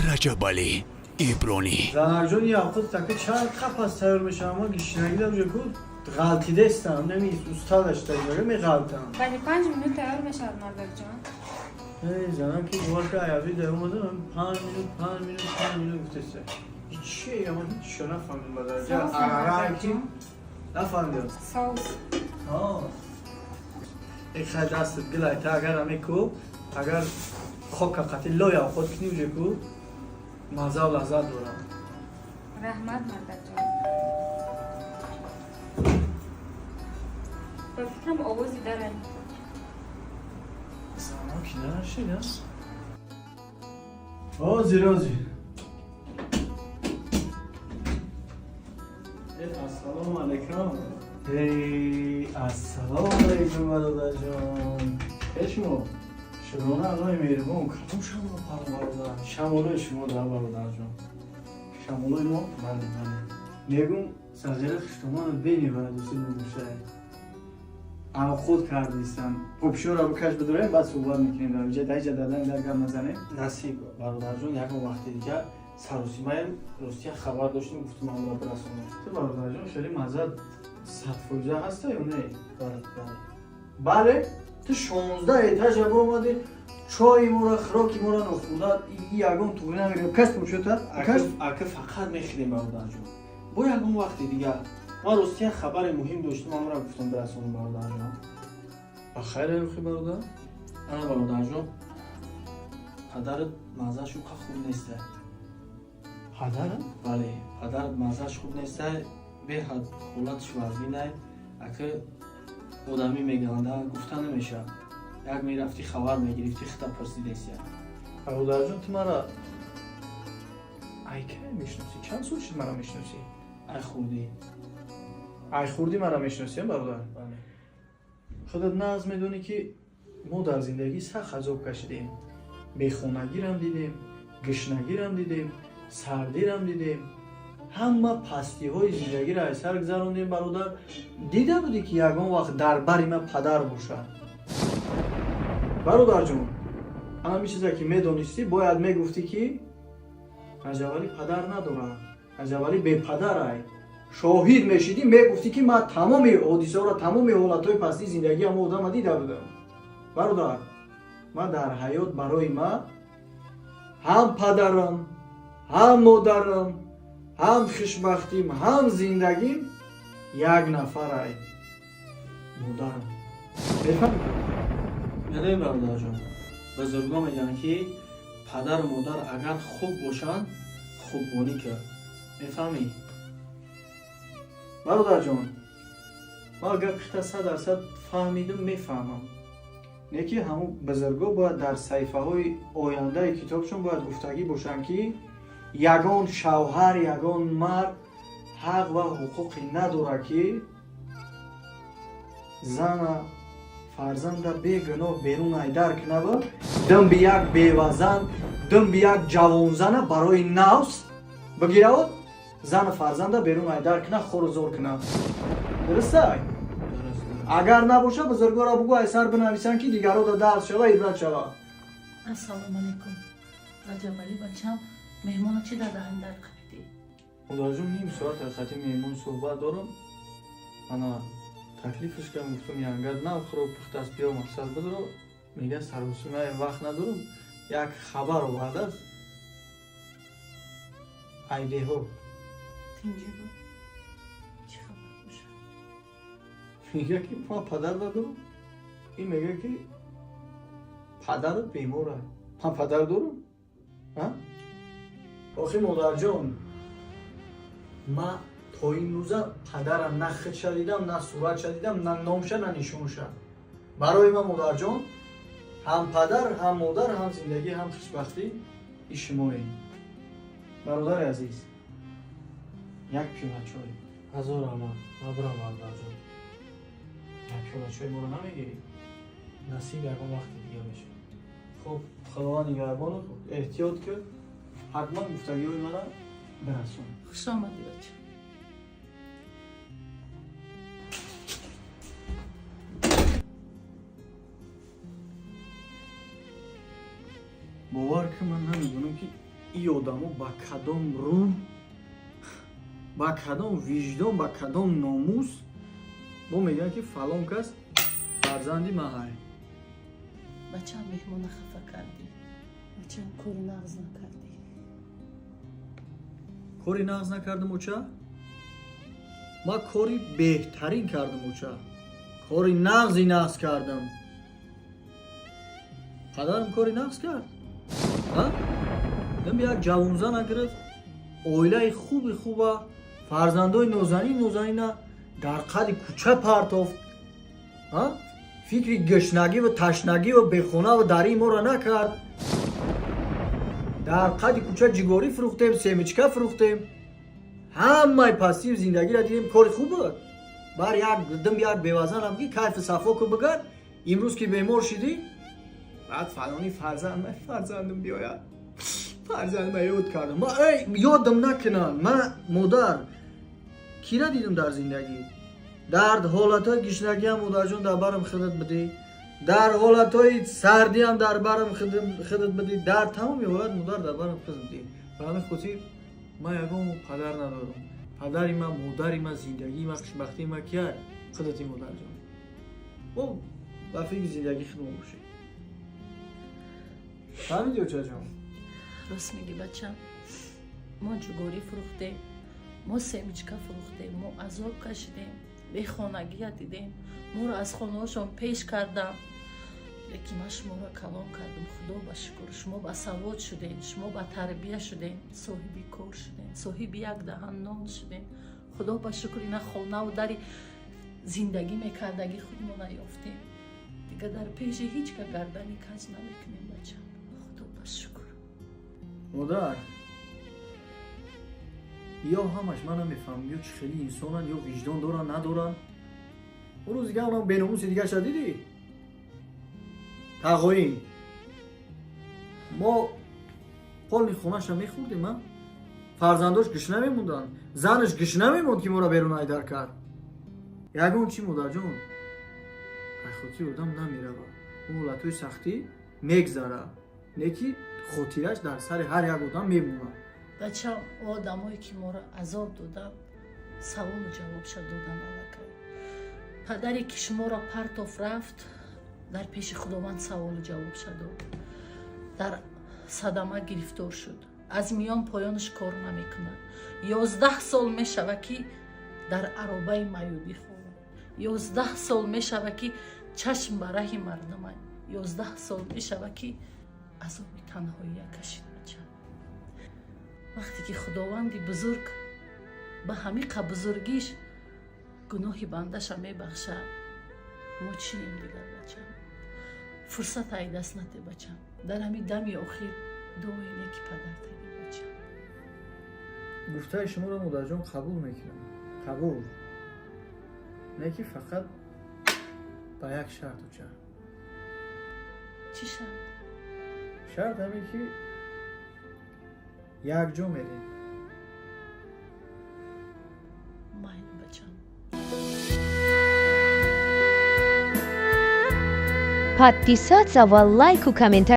Раҷабалӣ Ибронӣ. Занакҷон, ин ҳафта така чанд қапас тайёр мешавам, ма гишнагӣ дар уҷа ку ғалтидестам, неми устад аштагӣ меғалтам. Бале, 5 минут тайёр мешавад, мардакҷон. Эй, занак, ки бовар ка, аяви дар омадам, 5 минут, 5 минут, 5 минут гуфтеста. Чие, ама ҳичшо нафаҳмидам ба дараҷа. Соус, Арара ки мардакҷон. Нафаҳмидам. Соус. Эй, хай, дастат гилай, та агар аме ку, агар хока қати лоя худ кунӣ, уҷа ку маззау лаззат дорам. Раҳмат, мардакҷон. Ба фикрам, овози дарай. Занак, нашид, ҳозир, ҳозир. Ассалому алайкум. Эй, ассалому алайкум, бародарҷон. Пешмо шукрона Аллоҳи меҳрубон. Кадом шамоло паро, бародар? Шамолои шумо да, бародарҷон, шамолои мо. Бале, бале, мегум, сағира хуштомана бениварад усул мебошад. Худ кардистам, попшоро бикаш, бидорем, баъд суҳбат мекунем. Дар иҷа, дар иҷа дадан дар гап назанем. Насиб, бародарҷон, ягон вақти дигар саросимаем. Ростия хабар доштем, гуфтум амро бирасонем. Ту, бародарҷон, хеле маззат 100% ҳаста ё не? Бале, бале. Бале, ту 16 этажа биромадӣ, чойи моро, хӯроки моро нохӯрда, ягон туғри намегирем. Кас попшота каш. Ака, фақат мехӯрем, бародарҷон, бо ягон вақти дигар. Ман ростия хабари муҳим доштум, амро гуфтум бирасонем, бародарҷон. Ба хайр, охи, бародар. Ана, бародарҷон, падарат маззаш уқа хуб неста. Падарам? Бале, падарат маззаш хуб неста, беҳад ҳолаташ вазнинай. Ака, одамӣ меганда, гуфта намешавад. Як мерафтӣ, хабар мегирифтӣ, хита пурсидеся. Бародарҷон, ту мара ай кай мешиносӣ? Чанд сол шуд мара мешиносӣ? Ай хурдӣ. Ай хурдӣ мара мешиносӣ, бародар? Бале. Худат нағз медонӣ, ки мо дар зиндагӣ сахт азоб кашидем, бехонагирам дидем, гишнагирам дидем, сардирам дидем, ҳама пастиҳои зиндагиро аз сар гузарондем. Бародар, дида будӣ, ки ягон вақт дар бари ман падар бошад? Бародарҷон, ҳамин чизе ки медонистӣ, бояд мегуфтӣ, ки Раҷабалӣ падар надорад, Раҷабалӣ бепадарай. Шоҳид мешидӣ, мегуфтӣ, ки ман тамоми ҳодисаҳоро, тамоми ҳолатҳои пастии зиндагии ҳама одама дида будам. Бародар, ман дар ҳаёт барои ман ҳам падарам, ҳам модарам, ҳам хушбахтим, ҳам зиндагим як нафарай: модарам. Мефаҳмӣ? Медонӣ, бародарҷон, бузургон мегӯянд, ки падару модар агар хуб бошанд, хуббонӣ кард, мефаҳмӣ? Бародарҷон, ман гапи хита 100% фаҳмидим, мефаҳмам. Не ки ҳамун бузургҳо бояд дар саҳифаҳои ояндаи китобшон бояд гуфтагӣ бошанд, ки ягон шавҳар, ягон мард ҳақ ва ҳуқуқе надорад, ки зана, фарзанда бегуноҳ берун айдар кунава, димби як бевазан, димби як ҷавонзана барои нафс бигиравад, зану фарзанда берун айдар куна, хору зор куна. Дурустай? Агар набоша, бузургоро бугӯ, ай сар бинависанд, ки дигарро да дарс шава, ибрат шава. Ассалому алайкум, Раҷабалӣ бачам, меҳмона чӣ дар даҳан дар қапидӣ? Модарҷон, ним соат ҳақиқати меҳмон суҳбат дорам. Ана, таклифш кардам, гуфтам, янгат нав хӯрок пухтааст, биё, мақсад бидро. Мега, саросимаи, вақт надорам, як хабар овардааст айдеҳо. Тинҷӣ буд, чӣ хабар бошад? Мега, ки ман падар надорам. Ин мега, ки падарат бемор аст. Ман падар дорам? Охи, модарҷон, ман то имрӯза падарам на худша дидам, на суратша дидам, на номша, на нишонша. Барои ман, модарҷон, ҳам падар, ҳам модар, ҳам зиндагӣ, ҳам хушбахтӣ и шумоед. Бародари азиз, як пиёла чой. Ҳазор раҳмат, мабрам, бародарҷон. Як пиёла чой моро намегирӣ? Насиб, ягон вақти дига мешавад. Хуб, Худованд нигаҳбонат, эҳтиёт кун, ҳатман гуфтагиҳои мана бирасон. Хуш омадӣ, бача. Бовар кун, ман намедонам, ки И одамо ба кадом рӯ, ба кадом виҷдон, ба кадом номус бо мегӯянд, ки фалон кас фарзанди маҳай? Бачам, меҳмона хафа кардӣ. Бачам, кори нағз накардӣ. Кори нағз накардам, оча? Ман кори беҳтарин кардам, оча, кори нағзи нағз кардам. Падарам кори нағз кард? Дам як ҷавонзана гирифт, оилаи хуби хуба, фарзандои нозанин нозанина дар қади кӯча партофт. Фикри гушнагиву ташнагиву бехонаву дарии моро накард. Дар қади кӯча ҷигорӣ фурӯхтем, семечка фурӯхтем, ҳамаи пастию зиндагиро дидем. Кори хуб буд? Бар як дим як бевазанам ки кайфу сафо ку бигард. Имрӯз ки бемор шидӣ, баъд фалони фарзанд, фарзандам биёяд, фарзандма ёд кардам. Ма эй, ёдам накунанд. Ма, модар, кира дидам дар зиндагӣ? Дар ҳолатҳои гишнагиам, модарҷон, дар барам худат бидӣ, дар ҳолатҳои сардиам дар барам худат бидӣ, дар тамоми ҳолат, модар, дар барам худат бидӣ. Ба ҳамин хотир ман ягон падар надорам. Падари ман, модари ман, зиндагии ман, хушбахтии ман кияй? Худати, модарҷон. Бо ба фикри зиндагии худмон бошед. Фаҳмиди, очаҷон? Рост мегӣ, бачам. Мо ҷугорӣ фурӯхтем, мо семечка фурӯхтем, мо азоб кашидем, бехонагия дидем, моро аз хонаҳошон пеш кардам, лекин ман шуморо калон кардам. Худо ба шукр, шумо ба савод шудем, шумо ба тарбия шудем, соҳиби кор шудем, соҳиби як даҳан нон шудем. Худо ба шукр, ина хонаву дари зиндагӣ мекардагӣ худмона ёфтем. Дига дар пеши ҳеҷ ка гардани каҷ намекунем, бачам. Худо ба шукр. Модар, ё ҳамаш ман намефаҳмам, ё чӣ хеле инсонанд, ё виҷдон доранд, надоранд. Он рӯз дига онам беномуси дигаша дидӣ, тағоин. Мо полни хонаша мехӯрдем, а фарзандош гушна мемонданд, занаш гушна мемонд, ки моро берун айдар кард. Ягон чӣ, модарҷон, ай хотири одам намеравад. Он ҳолатҳои сахтӣ мегзарад, не ки хотираш дар сари ҳар як одам мемонад. Бачам, одамое ки моро азоб доданд, саволу ҷавобша додан аллакай. Падаре ки шуморо партоф рафт, дар пеши Худованд саволу ҷавобша дод. Дар садама гирифтор шуд, аз миён поёнаш кор намекунад. 11 сол мешавад, ки дар аробаи маъюбӣ хобад. 11 сол мешавад, ки чашм ба раҳи мардума. 11 сол мешавад, ки азоби танҳоия кашид. Бача, вақте ки Худованди бузург ба ҳамиқа бузургиш гуноҳи бандаша мебахшад, мо чием дигар, бачам? Фурсат ай даст нате, бачам. Дар ҳамин дами охир дуои неки падар таги, бачам. Гуфтаи шуморо, модарҷон, қабул мекунам, қабул, не ки фақат ба як шарт, оча. Чӣ шарт? Шарт ҳамин ки якҷо мерем. Майли, бачам. Подписаться ва лайку комментарий.